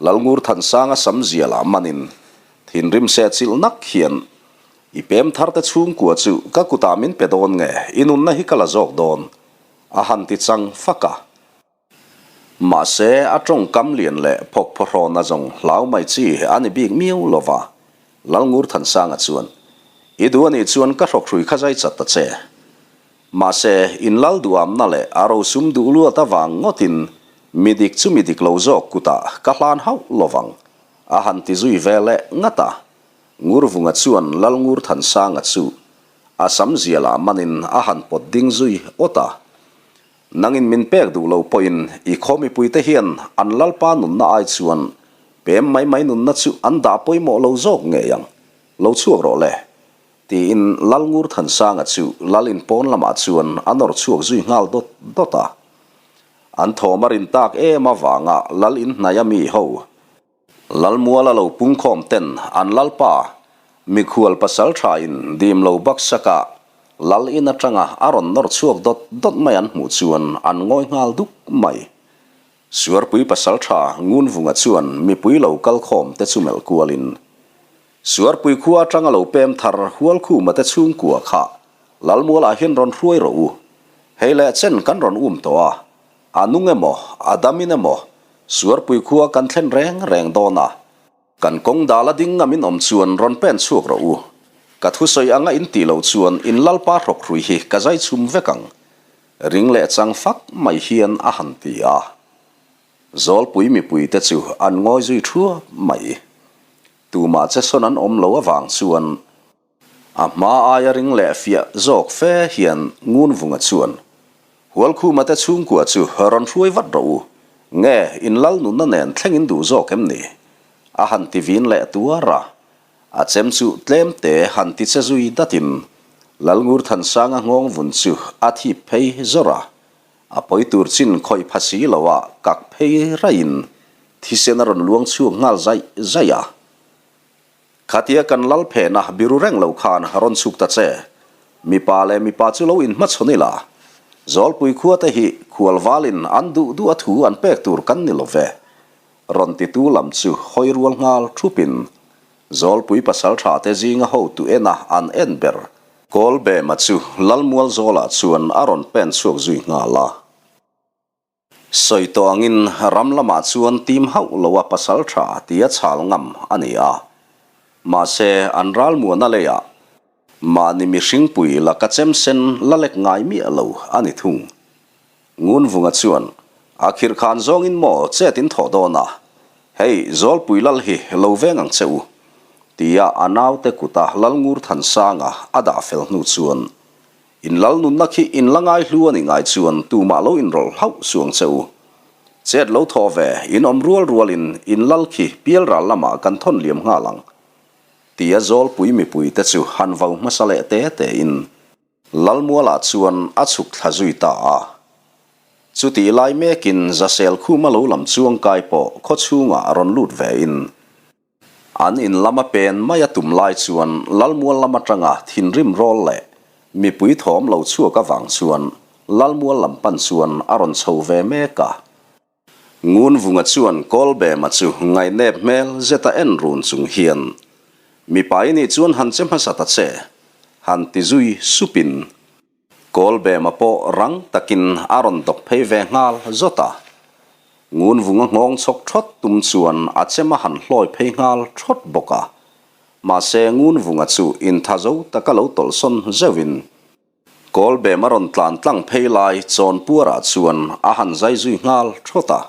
[SPEAKER 1] Lalngurthansanga sam zialah manin thinrim seh chilh nak hian, I pem tharte chhungkua chu ka kutah min pe dawn nge, i nunna hi ka la zawk dawn? a han ti chang fak a. Mahse, a tawngkam lian leh phawk phawhrawna zawng hlau mai chi a ni bik miau lo va, Lalngurthansanga chuan, I duh a nih chuan ka hrawkhrui kha zai chat ta che. Mahse, in lal duhamna leh a rosum duh luat avang ngawtin mi dik chu mi dik lo zawk kutah ka hlan hauh lo vang, a han ti zui ve leh ngat a. Ngurvunga chuan Lalngurthansanga chu a sam zialah manin a han pawt ding zui awt a. Nangin min pek duh lo pawhin i khaw mipuite hian an Lalpa nunna ai chuan pem mai mai nunna chu an dah pawimawh lo zawk ngei ang. Lo chhuak rawh le. Tiin Lalngurthansanga chu Lal in pawn lamah chuan a nawr chhuak zui nghal dawt dawt a. An thawm a rin tak em avanga Lal in hnaia mi ho, Lalmuala lo pungkhawm ten an Lalpa, mikhual pasal tha in dim lo baksaka Lal in atanga a rawn nawr chhuak dawt dawt mai an hmuh chuan an ngawi nghal duk mai. Suarpui pasal tha Ngunvunga chuan mipui lo kal khawm te chu melh kualin Suarpui khua atanga lo pem thar Hualkhuma te chhungkua kha Lalmualah hian rawn hruai rawh u. Hei leh chen kan rawn um tawh a, a nung emaw, a damin emaw Suarpui khua kan thlen reng reng dawn a, kan kawng dal a ding ngam in awm chuan rawn pen chhuak rawh u. Ka thusawi anga in tih loh chuan in Lalpa hrawkhrui hi ka zai chhum vek ang. Ring leh chang fak mai hian a han ti a. Zawlpui mipuite chu an ngawi zui thuap mai. Tumah che sawn an awm lo avang chuan a hma aia ring leh fiah zawk fe hian Ngunvunga chuan, Hualkhuma te chhungkua chu rawn hruai vat rawh u, nge in lal nunna nen thleng in duh zawk em ni? a han ti vin leh tuar a. A chem chu tlem te han ti che zui datin Lalngurthansanga nghawng vun chu a thip phei zawr a. A pawi tur chin khawih pha si lo a kak phei raiin thisen a rawn luang chhuak nghal zaih zaih a. Khatia kan lal phena biru reng lo khan rawn chhuk ta che. Mipa leh mipa chu lo inhmachhawn ila. Zawlpui khua te hi khual valin an duh duh a thu an pek tur kan ni lo ve. Rawn titu lam chu hawi rual nghal thupin Zawlpui pasaltha te zinga hotu ena an en ber. Kawlbema chu Lalmual Zawlah chuan a rawn pen chhuak zui nghal a. Sawi tawh angin ram lamah chuan tim hauh loa pasaltha tia chhal ngam a ni a. Mahse an ralmuana leiah mahni mihringpui laka chemsen la lek ngai miah lo a ni thung. Ngunvunga chuan, A khirh khan zawngin maw chet in thawh dawn a? Hei, Zawlpui lal hi lo veng ang che u, tia a naute kuta Lalngurthansanga a dah fel hnu chuan, In lal nunna khi in la ngai hlu a nih ngai chuan tumah lo inrawlh hlauh suh ang che u. Chet lo thawh ve, in awm rual rualin in lal khi pialral lamah kan thawn liam nghal ang, tia Zawlpui mipuite chu han vau hmasa leh te tein, Lalmualah chuan a chhuk thla zui ta a. Chutih lai mekin Zasel khuma lo lam chuang kai pawh khaw chhungah a rawn lut vein an in lama pen mai a tum lai chuan Lalmual lam atanga thinrim rawl leh mipui thawm lo chhuak avang chuan Lalmual lam pan chuan a rawn chho ve mek a. Ngunvunga chuan Kawlbema chu ngaihnep hmel zeta en run chung hian, Mipa i nih chuan han che hmasa ta che, han ti zui supin Kawlbema pawh rang takin a rawn dawk phei ve nghal zawt a. Ngunvunga nghawng chhawk thawt tum chuan a chem a han hlawi phei nghal thawt bawk a. Mahse Ngunvunga chu intha zo taka lo tawlhsawn zeuhin, Kawlbem a rawn tlan tlang phei lai Chawnpuarah chuan a han zai zui nghal thawt a.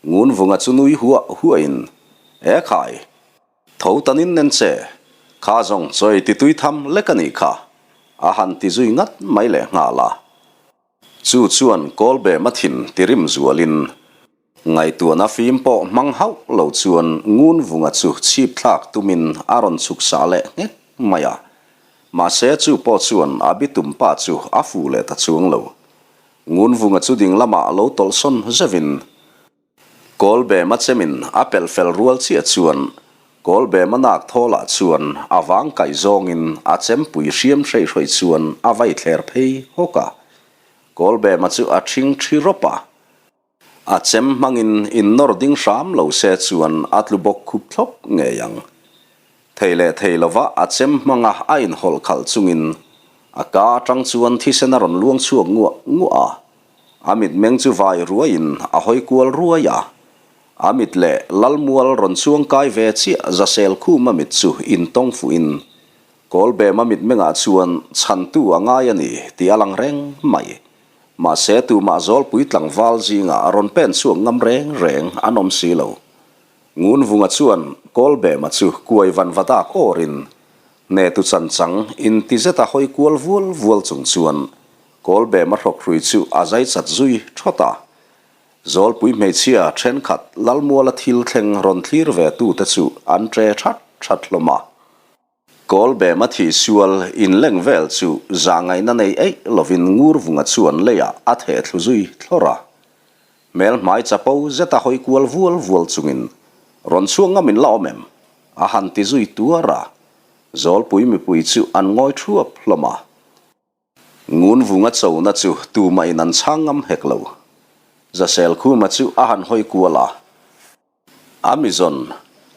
[SPEAKER 1] Ngunvunga chu nui huah huahin, E khai! Tho tanin nen che, kha zawng chawi ti tui tham lek a nih kha, a han ti zui ngat mai leh nghal a. Chu chuan Kawlbem a thin ti rim zualin, Ngaihtuahna fim pawh hmang hauh lo chuan Ngunvunga chu chhip thlak tumin a rawn chhuk sah leh nghek mai a. Mahse chu pawh chuan a bitum pa chu a fuh leh ta chuang lo. Ngunvunga chu ding lamah lo tawlhsawn zeuhin Kawlbema chemin a pelh fel rual chiah chuan Kawlbema nak thawlah chuan a vang kaih zawngin a chempui hriam hreih hrawih chuan a vai thler phei hawk a. Kawlbema chu a ṭhing ṭhi rawp a. A chem hmangin in nawr ding hram lo se chuan a tlu bawk khup thlawp ngei ang. Thei leh thei lova a chem hmanga a inhawlh khalh chungin a ka atang chuan thisen a rawn luang chhuak nguah nguah a. A mitmeng chu vai ruaiin a hawi kual ruai a. A mit leh Lalmual rawn chuang kai ve chiah Zasel Khuma mit chu intawng fuhin Kawlbema mitmengah chuan chhantu a ngai a ni tih a lang reng mai. Mahse, tumah Zawlpui tlangval zingah a rawn pen chhuak ngam reng reng an awm si lo. Ngunvunga chuan Kawlbema chu kuai van va dak awrin hnetu chanchang inti zeta hawi kual vual vual chung chuan Kawlbema hrawkhrui chu a zai chat zui thawt a. Zawlpui hmeichhia thenkhat Lalmuala thil thleng rawn thlir ve tute chu an tre that that hlawm a. Kawlbema thihsual inleng vel chu zahngaihna nei eih lovin Ngurvunga chuan leiah a theh thlu zui thlawr a. Hmel hmai chapo zeta hawi kual vual vual chungin, Rawn chhuak ngam in la awm em? a han ti zui tuar a. Zawlpui mipui chu an ngawi thuap hlawm a. Ngunvunga chona chu tumah in an chhang ngam hek lo. Zaselkhuma chu a han hawi kual a. Amazon,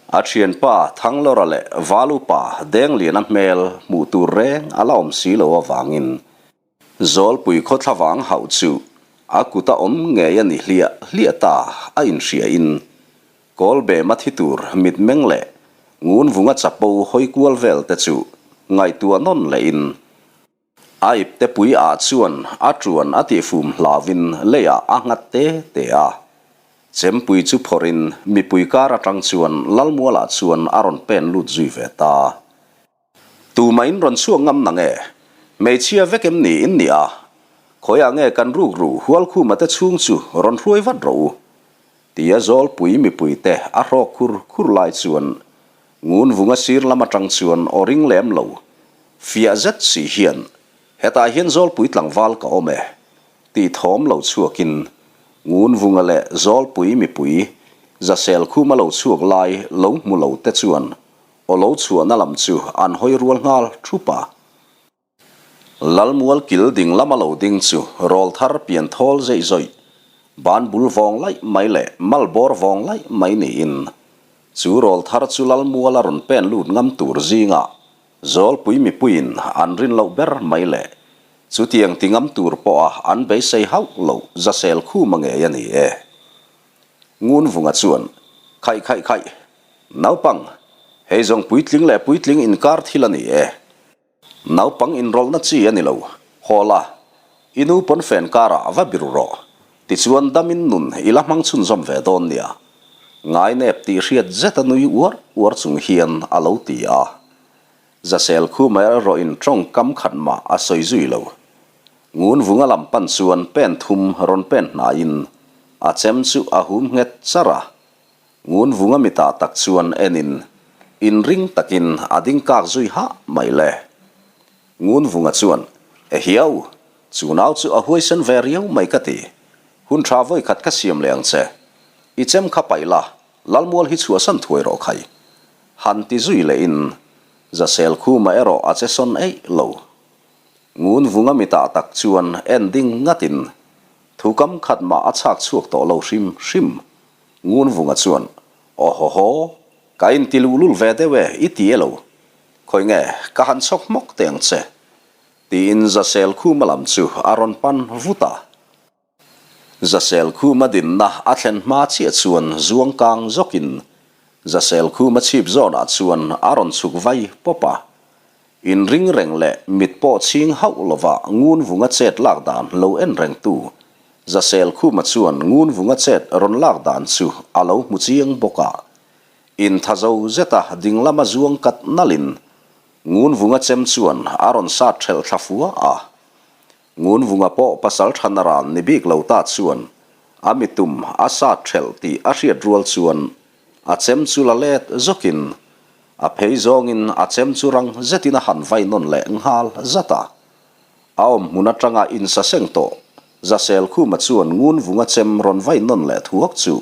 [SPEAKER 1] a thianpa Thanglawra leh Valupa Dengliana hmel hmuh tur reng a la awm si lo avangin Zawlpui khawthlavang hauh chu a kuta awm ngei a ni hliah hliah ta a inhriain Kawlbema thi tur mitmeng leh Ngunvunga chapo hawi kual vel te chu ngaihtuah nawn lehin A ipte pui ah chuan a tuan a tihfum hlauvin leiah a nghat te te a. Chempui chu phawrhin mipui kar atang chuan Lalmualah chuan a rawn pen lut zui ve ta. Tumah in rawn chhuak ngam nang e? Hmeichhia vek em ni in nih a? Khawiah nge kan rukru Hualkhuma te chhung chu rawn hruai vat rawh u? Tia Zawlpui mipuite a hrawk khur khur lai chuan Ngunvunga sir lam atang chuan aw ring lem lo, fiah zet si hian, Hetah hian Zawlpui tlangval ka awm e, tih thawm lo chhuakin Ngunvunga leh Zawlpui mipui Zasel khuma lo chhuak lai lo hmu lo te chuan aw lo chhuahna lam chu an hawi rual nghal thup a. Lalmual kil ding lama lo ding chu rawlthar pian thawl zeih zawih, ban bul vawng laih mai leh mal bawr vawng laih mai niin, chu rawlthar chu Lalmuala rawn pen lut ngam tur zingah Zawlpui mipuiin an rin loh ber mai leh chutiang ti ngam tur pawha an beisei hauh loh Zasel Khuma ngei a ni e. Ngunvunga chuan, Khaih khaih khaih, naupang, hei zawng puitling leh puitling inkar thil a ni e. Naupang inrawlhna chi a ni lo. Haw la, i nu pawnfen karah va biru rawh. Tichuan damin nun i la hmang chhunzawm ve dawn nia. Ngainep tih hriat zeta nui uar uar chung hian a lo ti a. Zasel khuma erawhin tawngkam khat mah a sawi zui lo. Ngunvunga lam pan chuan pen thum rawn pen hnaiin a chem chu a hum nghet char a. Ngunvunga mitah tak chuan enin inring takin a ding kak zui hah mai le. Ngunvunga chuan, E hiau, chu nau chu a huaisen ve riau mai ka ti. Hun tha vawi khat ka siam leh ang che. I chem kha paih la, Lalmual hi chhuahsan thuai rawh khai. Han ti zui lehin Zasel Khuma erawh a che sawn eih lo. Ngunvunga mitah tak chuan en ding ngatin thukam khat mah a chhak chhuak tawh lo hrim hrim. Ngunvunga chuan, Aw haw haw, ka inti luhlul ve deuh e, i ti e lo. Khawi nge, ka han chhawk hmawk teh ang che, tiin Zasel Khuma lam chu a rawn pan vut a. Zasel Khuma dinna a thlen hma chiah chuan zuang kang zawkin Zasel Khuma chhip zawnah chuan a rawn chhuk vai pawp a. Inring reng leh mit pawh chhing hauh lova Ngunvunga chet lak dan lo en rengtu Zasel Khuma chuan Ngunvunga chet rawn lak dan chu a lo hmu chiang bawk a. Inthazo zeta dinglama zuang kat nalhin Ngunvunga chem chuan a rawn sat ṭhelh thla fua a. Ngunvunga pawh pasal ṭhan a ran ni bik lo ta chuan a mitum a sat ṭhelh tih a hriat rual chuan a chem chu la let zawkin A phei zawngin a chem chu rang zetin a han vai nawn leh nghal zat a. A awm hmun atanga insaseng tawh Zasel Khuma chuan Ngunvunga chem rawn vai nawn leh thuak chu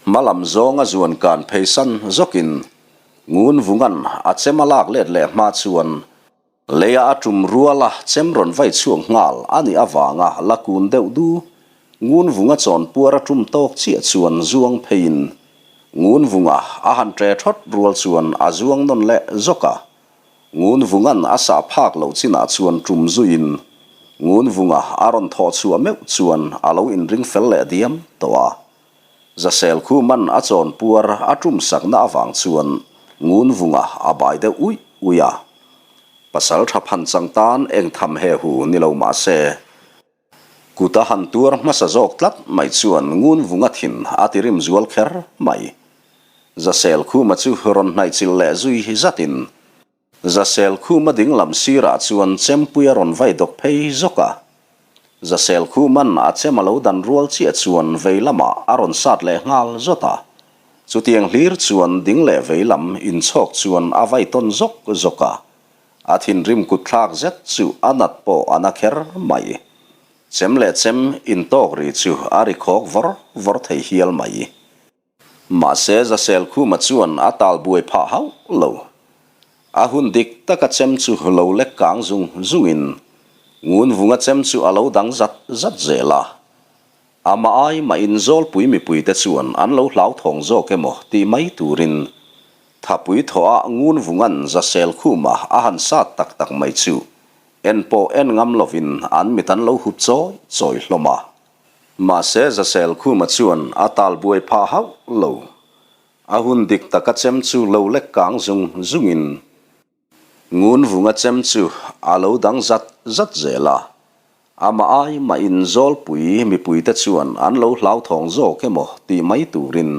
[SPEAKER 1] hma lam zawnga zuan kan phei san zawkin Ngunvunga'n a chem a lak let leh hma chuan Leia a tum ruala chem rawn vai chhuak nghal a nih avanga la kun deuh du. Ngunvunga chawnpuar a tum tawk chiah chuan zuang pheiin Ngunvunga a han ṭe ṭhawt rual chuan a zuang nawn leh zawk a. Ngunvunga'n a sah phak loh chinah chuan tum zuiin Ngunvunga a rawn thawh chhuah meuh chuan a lo inring fel leh diam tawh a. Zasel Khuman a chawnpuar a tum sakna avang chuan Ngunvunga a bai deuh uih uih a. Pasal tha phan chang tan eng tham he hu ni lo mah se, kut a han tuar hmasa zawk tlat mai chuan Ngunvunga thin a ti rim zual kher mai. Zasel Khuma chu rawn hnaih chilh leh zui zatin Zasel Khuma ding lam sirah chuan chempui a rawn vai dawk phei zawk a. Zasel Khuman a chem a lo dan rual chiah chuan vei lamah a rawn sat leh nghal zawt a. Chutiang hlir chuan ding leh vei lam inchhawk chuan a vai tawn zawk zawk a, a thinrim kutthlak zet chu a nat pawh a na kher mai. Chem leh chem intawk ri chu a ri khawk vawr vawr thei hial mai. Mahse Zasel Khuma chuan a tal buai phah hauh lo. A hun dik taka chem chu lo lek kang zung zungin Ngunvunga chem chu a lo dang zat zat zel a. Amah ai mah in Zawlpui mipuite chuan an lo hlauthawng zawk emaw tih mai turin Thapui thawh ah Ngunvunga'n Zasel Khuma a han sat tak tak mai chu en pawh en ngam lovin an mit an lo hup chawi chawi hlawm a. Mahse Zasel Khuma chuan a tal buai phah hauh lo. A hun dik taka chem chu lo lek kang zung zungin Ngunvunga chem chu a lo dang zat zat zel a, amah ai mah in Zawlpui mipuite chuan an lo hlauthawng zawk emaw tih mai turin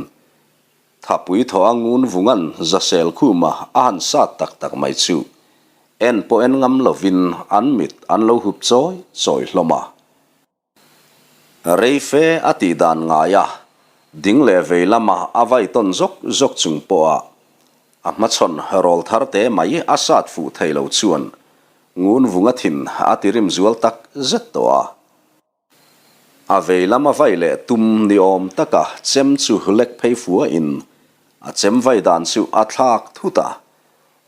[SPEAKER 1] Thapui thawh a Ngunvunga'n Zasel Khuma a han sat tak tak mai chu en pawh en ngam lovin an mit an lo hup chawi chawi hlawm a. Reife a tih dan ngai a, ding leh vei lama a vai tawn zawk zawk chung pawha a hmachhawn rawl thar te mai a sat fuh thei lo chuan ngun vunga thin a ti rim zual tak zet tawh a. A vei lama vai leh tum ni awm taka chem chu lek phei fuahin a chem vai dan chu a thlak thut a,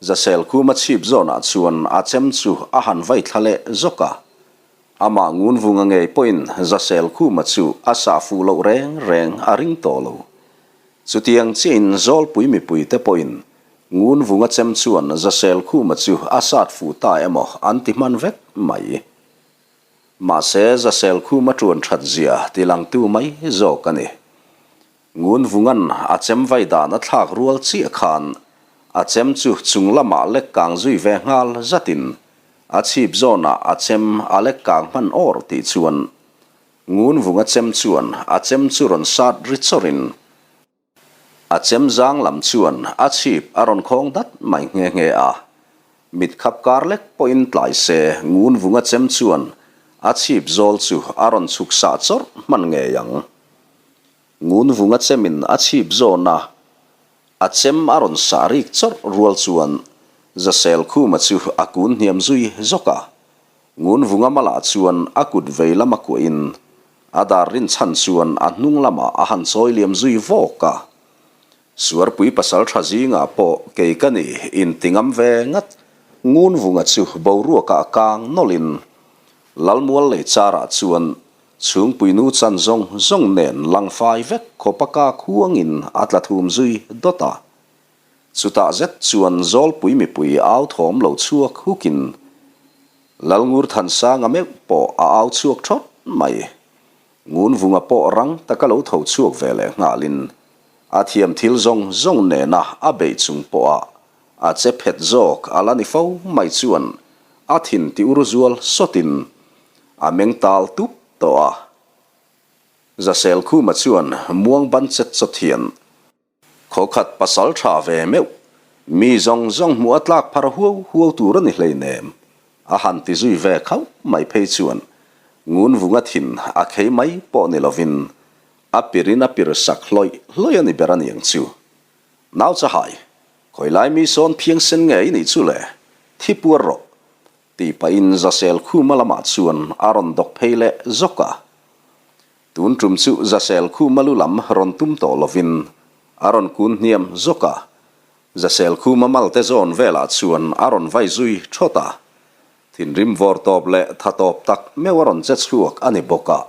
[SPEAKER 1] Zasel Khuma chhip zawnah chuan a chem chu a han vai thla leh zawk a. Amah Ngunvunga ngei pawhin Zasel Khuma chu a sah fuh loh reng reng a ring tawh lo. Chutiang chiahin Zawlpui mipuite pawhin Ngunvunga chem chuan Zasel Khuma chu a sat fuh ta emaw an ti hman vek mai. Mahse Zasel Khuma ṭuan ṭhat zia tilangtu mai zawk a ni. Ngunvunga'n a chem vai dan a thlak rual chiah khan a chem chu chung lamah lek kang zui ve nghal zatin a chhip zawnah a chem a lek kang hman awr tih chuan Ngunvunga chem chuan a chem chu rawn sat ri chawrin a chem zang lam chuan a chhip a rawn khawng dat mai nghe nghe a. Mit khap kar lek pawhin tlai se Ngunvunga chem chuan a chhip zawl chu a rawn chhuk sah chawrh hman ngei ang. Ngunvunga chemin a chhip zawn a, a chem a rawn sah rik chawrh rual chuan Zasel Khuma chu a kun hniam zui zawk a. Ngunvunga malah chuan a kut vei lama kuahin a dar rinchhan chuan a hnung lamah a han chawi liam zui vawk a. Suarpui pasal tha zingah pawh kei ka ni inti ngam ve ngat. Ngunvunga chu boruakah a kang nawlhin Lalmual lei charah chuan Chhungpui nu chan zawng zawng nen lang fai vek khawpa ka khuangin a tla thum zui dawt a. Chutah zet chuan Zawlpui mipui au thawm lo chhuak hukin Lalngur Thansanga meuh pawh a au chhuak thawt mai. Ngunvunga pawh rang taka lo tho chhuak ve leh nghalin a thiam thil zawng zawng nena a beih chung pawha a che phet zawk a la ni fo mai chuan a thin ti ur zual sawtin A meng tal tup tawh a. Zasel Khuma chuan muang ban chet chawt hian, Khaw khat pasal tha ve meuh, mi zawng zawng hmuh a tlak phar huau huau tur a ni hleinem, a han ti zui ve khauh mai phei chuan Ngunvunga thin a khei mai pawh ni lovin a pirin a pir sak hlawih hlawih a ni ber a niang chu. Nau chahai, khawilai mi sawn phiangsen nge i nih chu le, thi puar rawh, Tih pahin Zasel Khuma lamah chuan a rawn dawk phei leh zawk a. Tun tum chu Zasel Khuma lu lam rawn tum tawh lovin a rawn kun hniam zawk a. Zasel Khuma malte zawn velah chuan a rawn vai zui thawt a. Thinrim vawr tawp leh tha tawp tak meuh a rawn che chhuak a ni bawk a.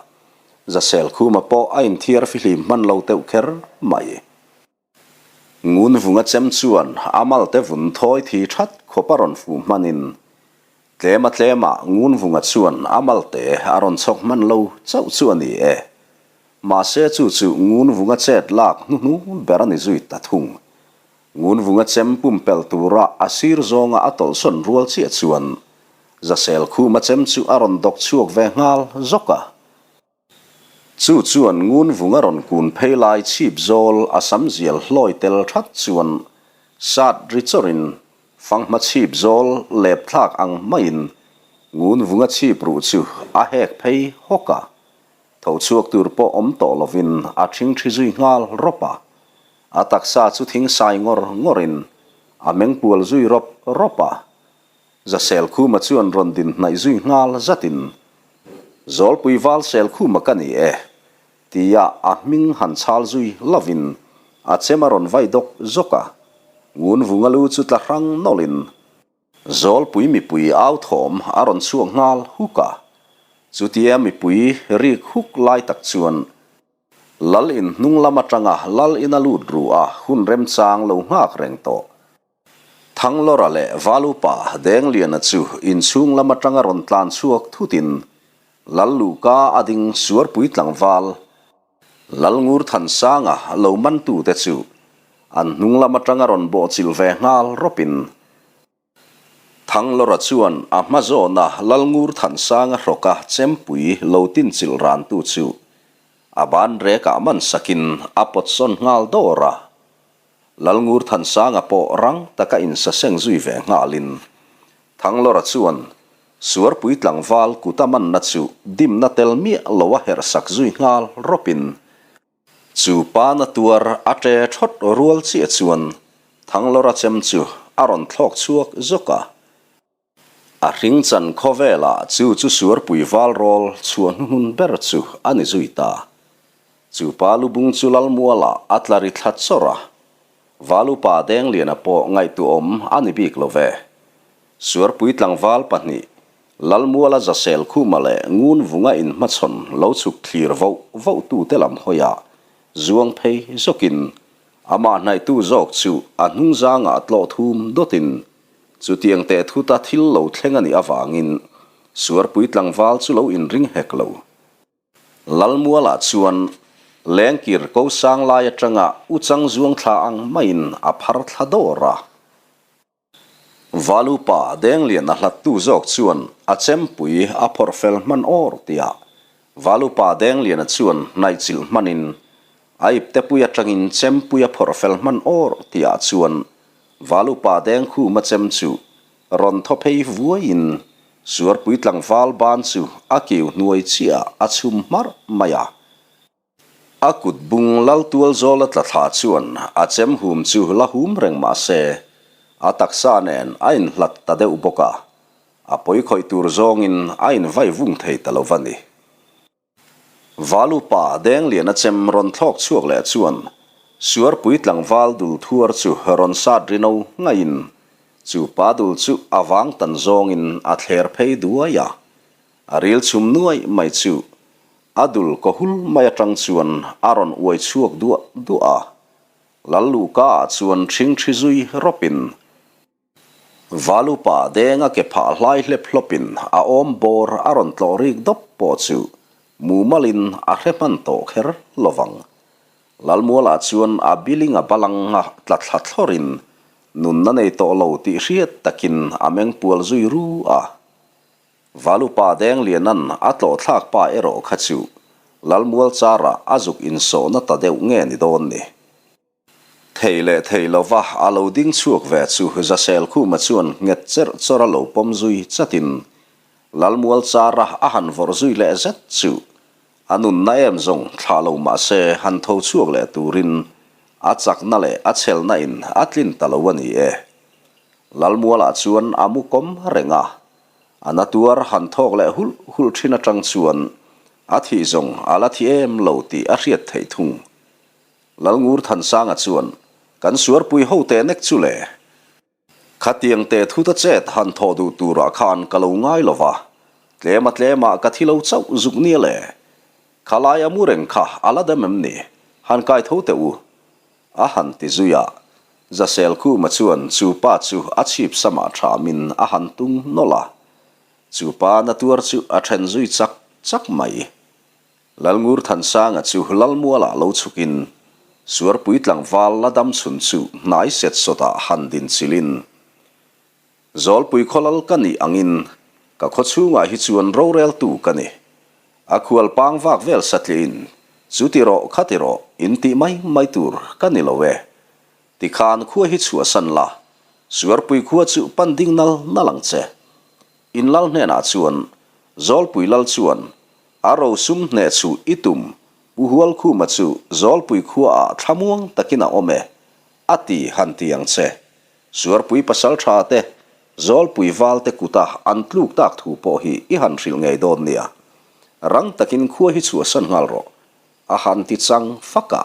[SPEAKER 1] Zasel Khuma pawh a inthiar fihlim hman lo teuh kher mai. Ngunvunga chem chuan a malte vun thawi thi that khawp a rawn fuh hmanin, tlema tlemah Ngunvunga chuan a malte a rawn chhawk hman lo chauh chu a ni e. Mahse chu chu Ngunvunga chet lak hnuhnung ber a ni zui ta thung. Ngunvunga chem pumpelh tura a sir zawnga a tawlhsawn rual chiah chuan Zasel Khuma chem chu a rawn dawk chhuak ve nghal zawk a. Chu chuan ngunvung a rawn kun phei lai chhip zawl a sam zial hlawi tel that chuan sat ri chawrin fanghma chhip zawl lep thlak ang maiin ngunvung a chhip ruh chu a hek phei hawk a. Tho chhuak tur pawh awm tawh lovin a thingthi zui nghal rawp a. A taksa chu thing sai ngawr ngawrin a meng pual zui rawp rawp a. Zaselkhuma chuan rawn din hnaih zui nghal zatin, Zawlpui val Selkhuma ka ni e, tia a hming han chhal zui lovin a chem a rawn vai dawk zawk a. Ngunvunga lu chu tla hrang nawlhin Zawlpui mipui au thawm a rawn chhuak nghal huk a. Chutia mipui rik huk lai tak chuan Lal in hnung lam atanga Lal in a lut ru a hun remchang lo nghak reng tawh. Thanglawra leh Valupa Dengliana chu inchhung lam atanga rawn tlan chhuak thutin Lal Luhka a ding Suarpui tlangval Lalngur Thansanga lo mantute chu an hnung lam atanga rawn bawhchilh ve nghal rawpin Thanglawra chuan a hma zawna Lalngur Thansanga hrawka chempui lo tinchilh rantu chu a ban rekah man sakin a pawt sawn nghal dawr a. Lalngur Thansanga pawh rang taka insaseng zui ve nghalin Thanglawra chuan Suarpui tlangval kuta manna chu dimna tel miah lo a herh sak zui nghal rawpin chu pana tuar a ṭe ṭhawt rual chiah chuan Thanglawra chem chu a rawn thlawk chhuak zawk a. A hring chan khawvelah chu chu Suarpui val rawl chhuah hnuhnun ber chu a ni zui ta. Chu pa lubung chu Lalmualah a tla ri thla chawrh a, Valupa Dengliana pawh ngaihtuahawm a ni bik lo ve. Suarpui tlangval pahnih, Lalmuala Zasel Khuma leh Ngun Vunga inhmachhawn lo chhuk thlir voh voh tute lam hawiah zuang phei zawkin amah hnaihtu zawk chu a hnungzangah tlawh thum dawtin chutiang teh thuta thil lo thleng a nih avangin Suarpui tlangval chu lo inring hek lo. Lalmualah chuan lengkir ko sang lai atanga uchang zuang thla ang maiin a phar thla dawr a. Valupa Denglian a hlattu zawk chuan a chempui a phawrh fel hman awr tia Valupa Dengliana chuan hnaihchilh hmanin a iptepui atangin chempui a phawrh fel hman awr tia chuan Valupa Dengkhuma chem chu rawn thaw phei vuaiin Suarpui tlangval ban chu a kiu hnuai chiah a chhum hmarh mai a. A kut bung lal tual zawl a tla thla chuan a chem hum chu la hum reng mah se, a taksa nen a inhlat ta deuh bawk a, a pawi khawih tur zawngin a invai vung thei ta lo va ni. Valupa Dengliana chem rawn thlawk chhuak leh chuan Suarpui tlangval dul thuar chu rawn sat rino ngaiin chu pa dul chu a vang tan zawngin a thler phei duai a, a ril chhum nuai mai chu A dul ka hul mai atang chuan a rawn uai chhuak duah duah a, Lal Luhka ah chuan ṭhing ṭhi zui rawpin Valupa denga ke phah hlai hlep hlawpin a awm bawr a rawn tlawh rik dawp pawh chu mumalin a hre hman tawh kher lovang. Lalmualah chuan a biling a balang a tla thla thlawrin nunna nei tawh lo tih hriat takin a meng pual zui ru a. Valupa Denglianan a tlawhthlak pa erawh kha chu Lalmual Chara a zuk insawhna ta deuh nge ni dawn ni. Thei leh thei lova a lo ding chhuak ve chu Zaselkhuma chuan nghet cherh chawrh a lo pawm zui chatin Lalmual Chara a han vawrh zui leh zet chu a nunna em zawng thlah lo mah se han tho chhuak leh turin a chakna leh a chhelna in a tlin ta lo a ni e. Lalmualah chuan a mu kawm reng a, A na tuar han thawk leh hulh hulh thin atang chuan a thih zawng a la thi em lo tih a hriat theih thung. Lalngur Thansanga chuan, Kan suarpui ho teh nek chu le. Khatiang teh thuta chet han thawh duh turah khan ka lo ngai lo va, tlema tlemah ka thi lo chauh zuk nia le. Khalai a mu reng kha a la dam em ni? Han kai tho teh u. A han ti zui a, Zaselkhuma chuan chu pa chu a chhip samah thamin a han tung nawlh a, chu pa na tuar chu a then zui chak chak mai. Lalngur Thansanga chu Lalmualah lo chhukin Suarpui tlangval la dam chhun chu hnai set sawtah han din chilhin, Zawlpui khawlal ka nih angin ka khaw chhungah hi chuan roreltu ka ni. A khual pang vak vel satliin chu ti rawh kha ti rawh in tih mai mai tur ka ni lo e. Tikhan khua hi chhuahsan la, Suarpui khua chu pan ding nal nal ang che. In lal hnenah chuan Zawlpui lal chuan a rosum hneh chhuh i tum. Pu Hualkhuma chu Zawlpui khuaah thlamuang takin a awm e, a ti han ti ang che. Suarpui pasaltha te, Zawlpui val te kuta an tluk tak thu pawh hi i han hrilh ngei dawn nia. Rang takin khua hi chhuahsan nghal rawh, a han ti chang fak a.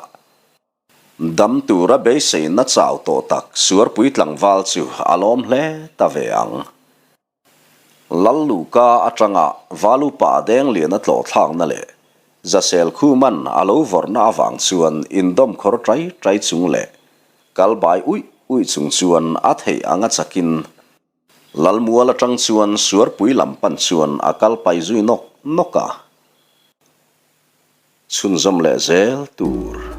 [SPEAKER 1] Dam tura beiseina chau tawh tak Suarpui tlangval chu a lawm hle ta ve ang. Lalluka atanga Valupa Dengliana tlawh thlakna leh Zasel Khuman a lo vawrhna avang chuan indawm khawr ṭai ṭai chung leh kal bai uih uih chung chuan a theih anga chakin Lalmual atang chuan Suarpui lam pan chuan a kal pai zui nawk nawk a. Chhunzawm leh zel tur.